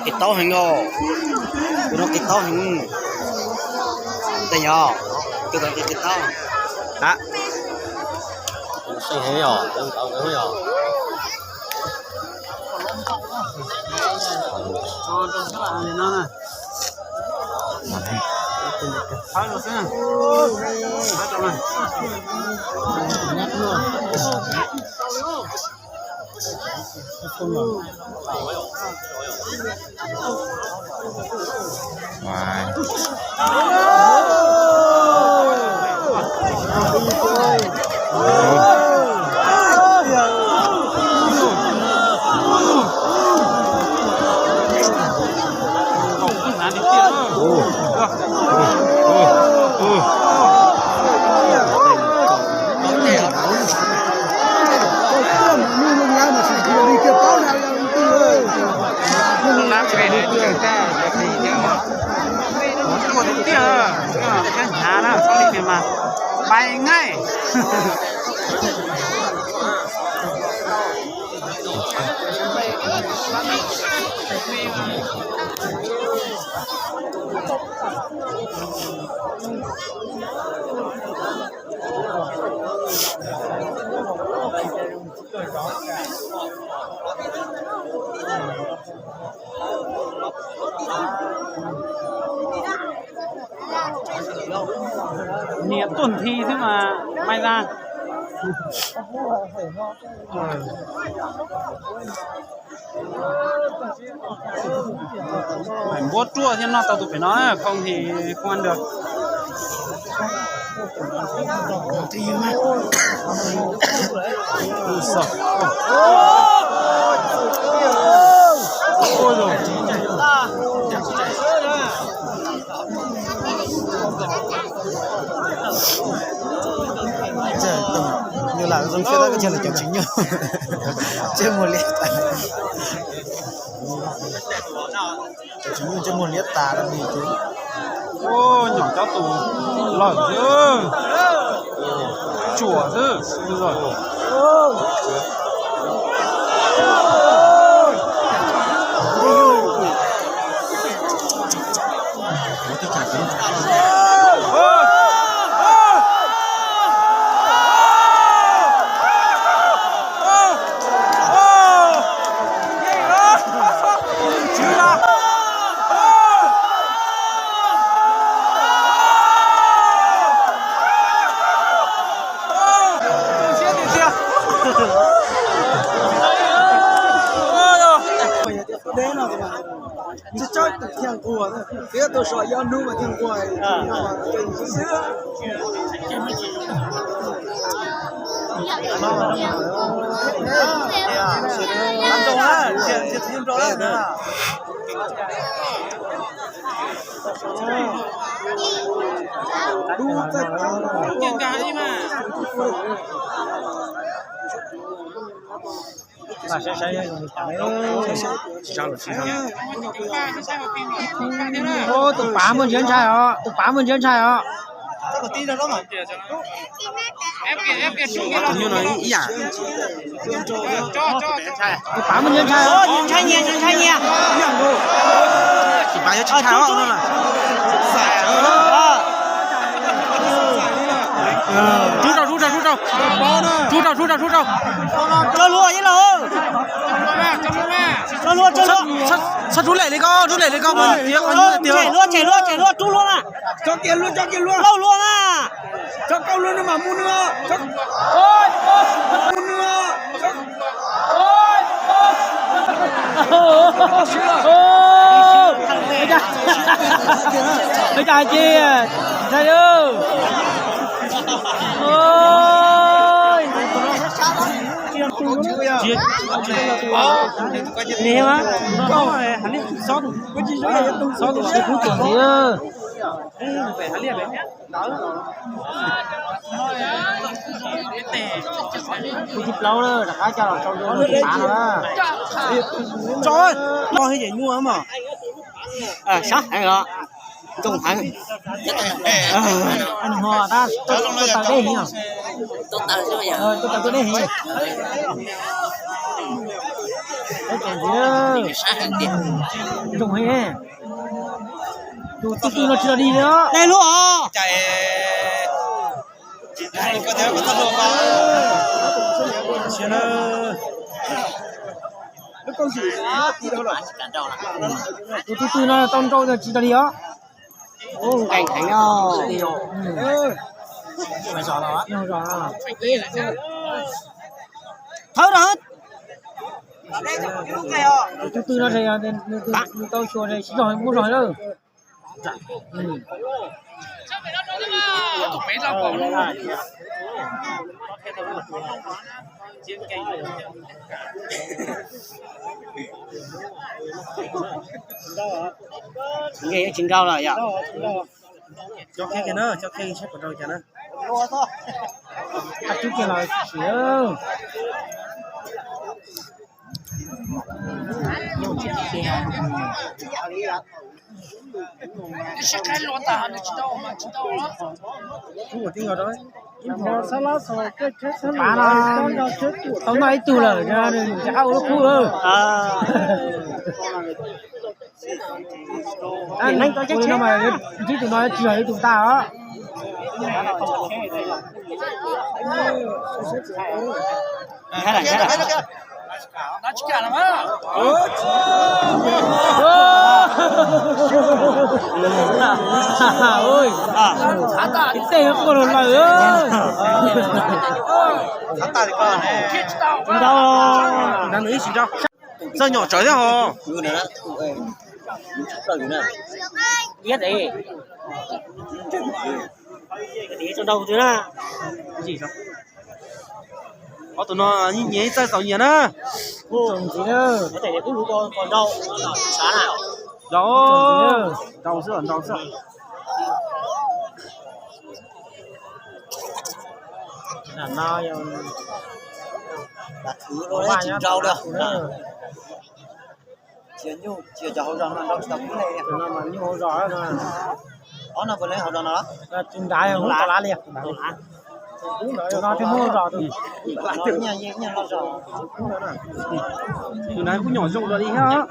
Kev taub heev os, tus no kev taub heev. Tej yog tus tod kev taub. A, seej heev os, tus tod yog. Hnyav na, txhob li tiag mas pais ngaij. Niam tuaj nthi xwb mas mai da. Npuab ruaj thiab noj tau tus pem no, không thì không ăn được. Nyuj lam zoo siab tab, cov tsis nyuj, ntsej muag liab tas. Cov tsis nyuj ntsej muag liab tas li ces. Nyom cov tus lawm xwb, tsuam xwb. Tsis tsob thiaj nquag, tias tus saum yog nub mas thiaj nquag xwb. Tus pav muaj ntsia ntshai os, tus pav muaj ntsia ntshai os. Tus pav muaj ntsia ntshai os. Tus pav yuav tsis ntshai os. Rub rau, rub rau, rub rau. Rub rau, rub rau, rub rau. Txhob rub lem li koj, rub lem li koj. Tshem luaj, tshem luaj, tshem luaj, rub luaj na. Lauj luaj na. Ua cas hais tias ntshai lauj. Nim mas, xob tus, xob tus kuj tuam ntxiv. Kuv tsis plaub na, rov qab coj los sau rau tus pav no na. Tso, tso, ces nyuaj mas. Sab heev os, ntoo heev. Ho tab tuaj taw deb heev os. Tuaj tawm tuaj ne heev. Ntsoog heev. Tus tub twg no tsis tau dig li os. Tus tub twg no tau nrau tsis tau dig os. Nqaij heev no. Thawb rau. Tus tub twg no nws tau xyuas sib zog muaj zog lawm. Nqe tsis nrau lawm yom. Cov kheej na, cov kheej saib puas nrau cas na. Qab cub kiag los tsis. Tau noj ib tug lawm, nws rov qab ua lub khub lawm. Tus no mas ntsib tus no tsis yog ib tug tag os. Ib teg quaj los lawm. Ntau, nrog nws ib sim nrog. Txawj nyom tsawv thiab hos. Iab es. Tso nrau twg na. Ob tug no nyias ib txawj txaus nyias na. Zaum, nrau xwb, nrau xwb. Tus no tsis nrau li. Cia nyuj cia cov hauv zos no nrau tsis tau kub li. Tus no mas nyuj hauv zos no. Ob no puas leej hauv zos no? Tus nrad hauv zos li. Tus no thiaj muaj zos tus. Tus no kuj nyom zoo li thiab.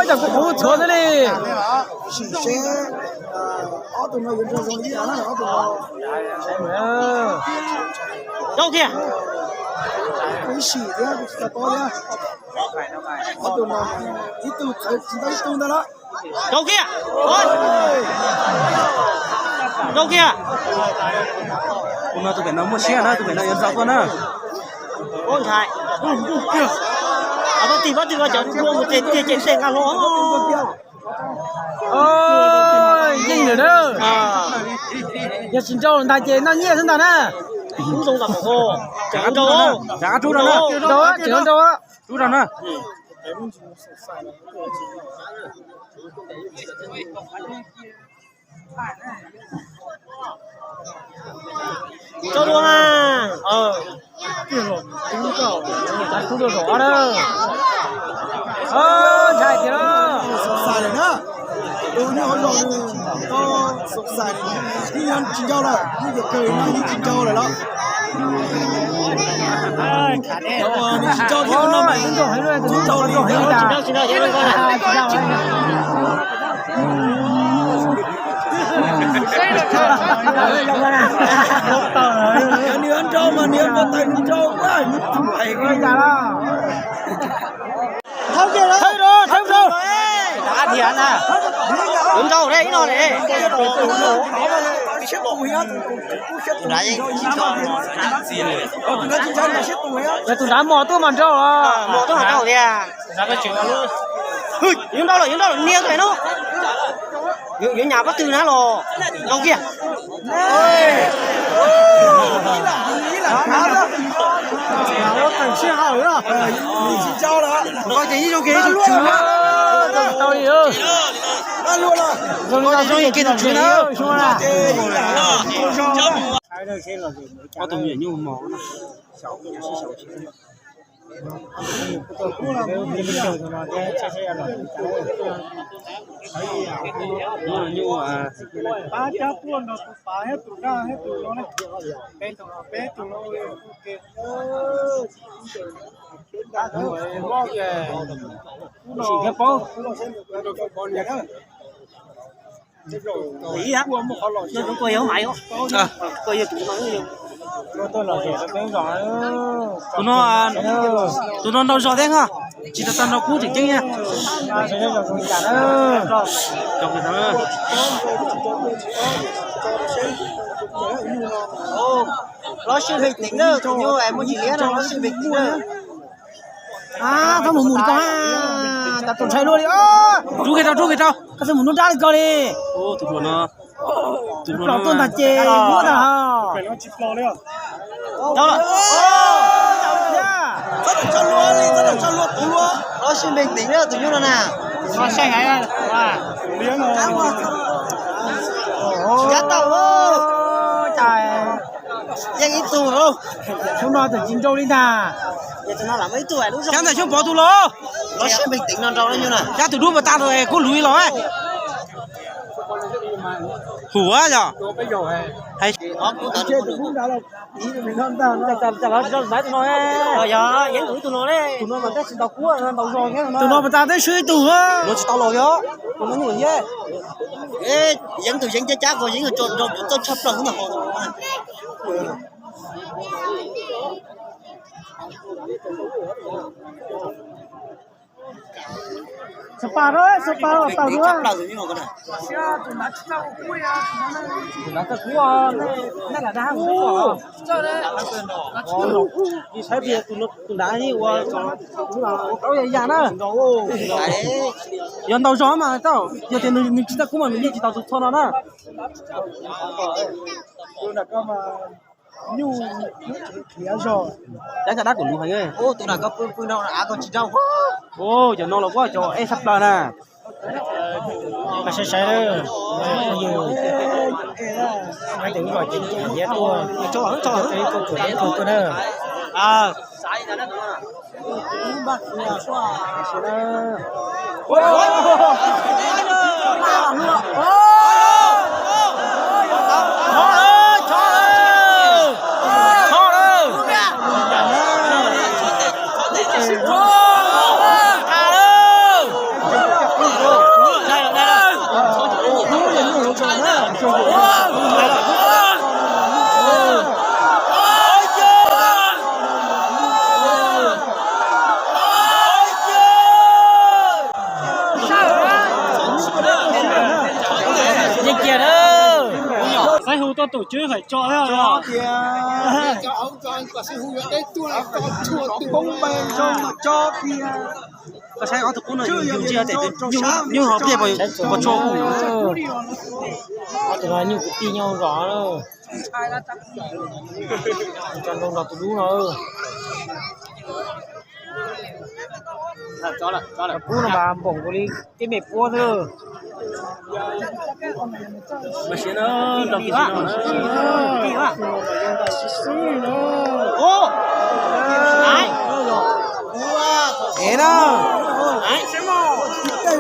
Yog kuv qhov txhuav xwb li. Sim seb ob tug no yuav nrau zoo li cas na, ob tug no. Rau kiag. Kuv ib sim thiab kuv tsis tau paub thiab. Ob tug no ib tug txawv tsis tau ib tug ntag lawm. Rau kiag. Rau kiag. Tus no tus pem no muaj siab na, tus pem no yuav ntxov tuaj na. Pab twg pab twg cov ua mus ces tiag ces nteg nqa hlo. Yeej lawm na. Yog tsis nrau ntag ces noj nyiaj xwb ntag na. Rub rau na. Rub rau na. Rau dua na. Rub rau zog na. Ntshai tiag na. Tus nyuj hauv zos nws tau xaus xais, yeej yog tsis nrau lawm, yeej cov kawg no yeej tsis nrau lawm los. Nws tsis nrau thiab no mas, tsis nrau li. Nws nrau mas nws nrau tais nrau. Thawb rau, thawb rau. Yuav nrau ib no ne. Yog tus nrad mos tuaj mas nrau os. Mos tuaj mas nrau tiag. Yuav nrau lawm, yuav nrau lawm, nias tuaj no. Yuav nyam pab twg na los nrau kiag. Zoo li no zoo li kiag tus tswv na. Ob tug me nyuam nyuj mos. Pab cab tuaj nrog tus pav thiab tus nrag thiab tus no ne. Peb tug no, peb tug no. Sim thiab paub. Ib yam, koj yog maiv, koj yog tus no. Tus no, tus no ntau zog thiab, tsis tau tag nrho kub tseem ceeb na. Los sib npeeg teem na, tus nyuj muaj tsis liab no los sib npeeg teem na. Txhob mus mus li ko, tas tus ntshai luaj li. Rub kiag rau, rub kiag rau, koj txhob mus nruab nrab li ko li. Tus hluas no, tus hluas no tuaj ntag ces muab tag. Los sib npeeg teem na tus nyuj no na. Tsis kav tau. Yeej ib tug, hnub no txawm tsis nrau li ntag. Cab ntawm Xyooj Pov tus los. Los sib npeeg teem no nrau nyuj na. Cab tus dub pas tas kuj luv los. Hum yog. Yog, Yeeb tus ib tug no ne. Tus no mas tab sis tau kub ntau zog thiab no. Tus no pas tas twb swb ib tug. Luag tsis tau los thiab. Tus no nyuj thiab. Yeeb tus Yeeb cab cab ko Yeeb yuav tso nrau txawj tshaj plaws ntag. Xab pas, xab pas los tawm dua. Tus nrad txawj kub, nej lam dag ua. Saib tias tus nrad ua, ua plaub ya ya na. Yog ntau zog mas tau, yog tias nws tsis txawj kub mas nws yeej tsis tau tus txho no na. Nyuj khiav zog. Cab caj dab kuj luv heev. Tus nrad ko pw pw no av ko tsis rau. Cov no los kuj cov ej tshaj plaws na. Saib saib, phooj ywg, hais tias wb kom ceev ceev thiab tuaj, tuaj na. Yeej kiag na. Saib hu tuaj tus tswv hais tso thiab. Koj saib ob tug qub no yus ntsia tias nyuj ho pliaj pos tshuaj. Ob tug no nyuj kwv tij nyob zos. Tso nrau nrog tus dub no. Kub no mas npaum nkaus li tej me puab xwb. Ev na. Ntev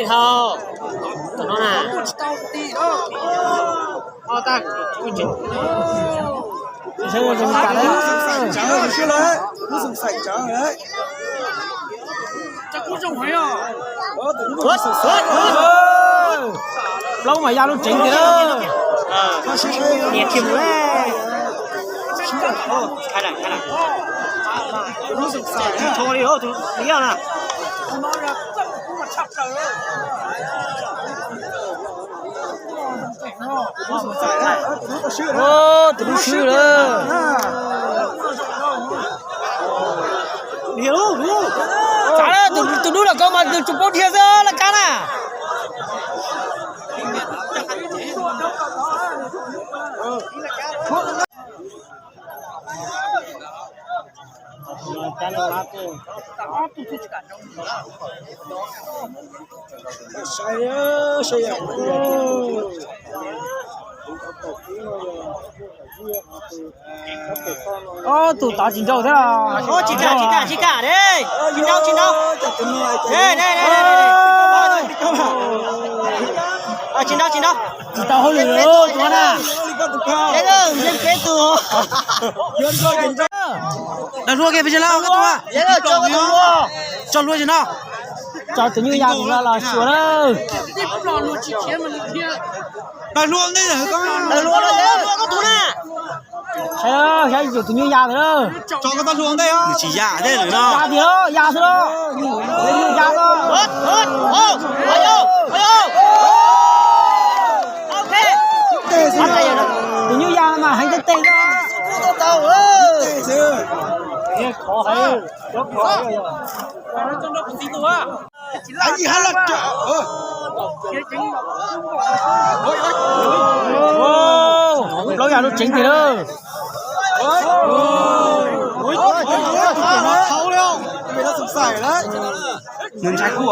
dhau. Tom no na. Plaub mas ya lub tseev tiag. Niam kiag mus. Tsis tho li, tus liab na. Tus dub swb lawm. Tsav, tus dub los ko mas nws tsuas paub dhia xwb laj kab na. Ob tug tod tsis nrau thiab los? Tsis kam, tsis kam, tsis kam, tsis nrau, tsis nrau. Tsis nrau, tsis nrau. Tsis tau hauj lwm tus na. Dag hlua kiag pes tsawg lawm, tso hlua tsis no. Tso tus nyuj ya tus no los xyuas na. Dag hlua ntej, dag hlua tus na. Saib, saib tus nyuj ya tus na. Tso koj dag hlua ntej. Nws tsis ya thiab no. Ya tiag, ya xwb los. Ya xwb. Tus nyuj ya mas heev tes tes. Plaub yam lub tseev tiag lawm. Nws ntshai kub.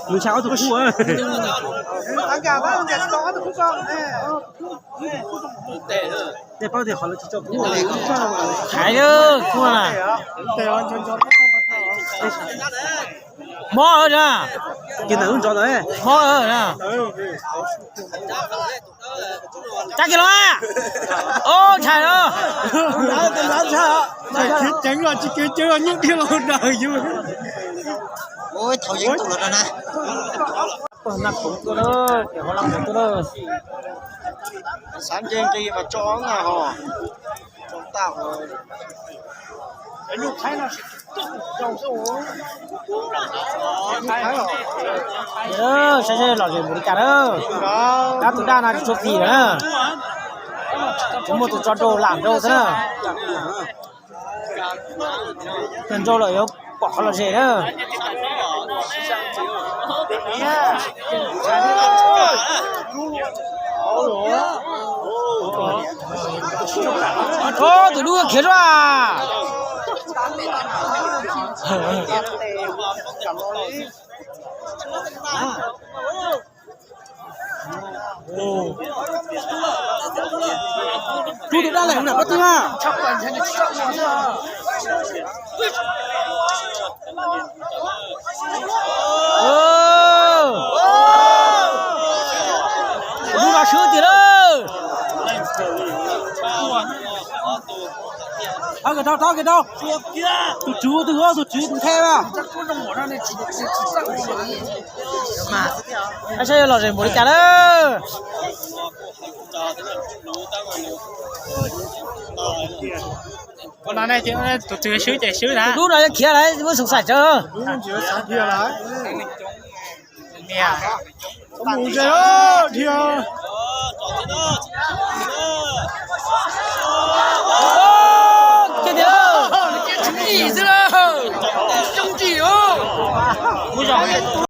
Nws ntshai ob tug kub. Tej paub tias qhov lawv tsis tso kub. Hais kub na. Mob na. Ces ntawm lub ntsov ntawd mob na. Tsa kiag los. Ob, ntshai os. Khiav ceev los tsis khiav ceev los nyob dhia los daws yus. Thaum yeeb tus los na. Naj khoom tuaj lawm, hauv laj khoom tuaj lawm. Xav nce nqis mas tso na ho. Saib saib lom zem npaum li cas na. Dab tus dab no tsis tshua phim lawm na. Tsis muaj tus tso nrau lam nrau xwb na. Nrau lawm yuav pom qhov lom zem na. Tus dub khiav suab. Rub tus dab lawm na, pab tib na. Rub los swb tiag lawm. Thov kiag rau, thov kiag rau. Tus tswv ua twg, tus tswv tus nthe na. Saib yuav lom zem npaum li cas lawm. Tus dub no yuav khiav lawm, muab xoo xaim tsawv.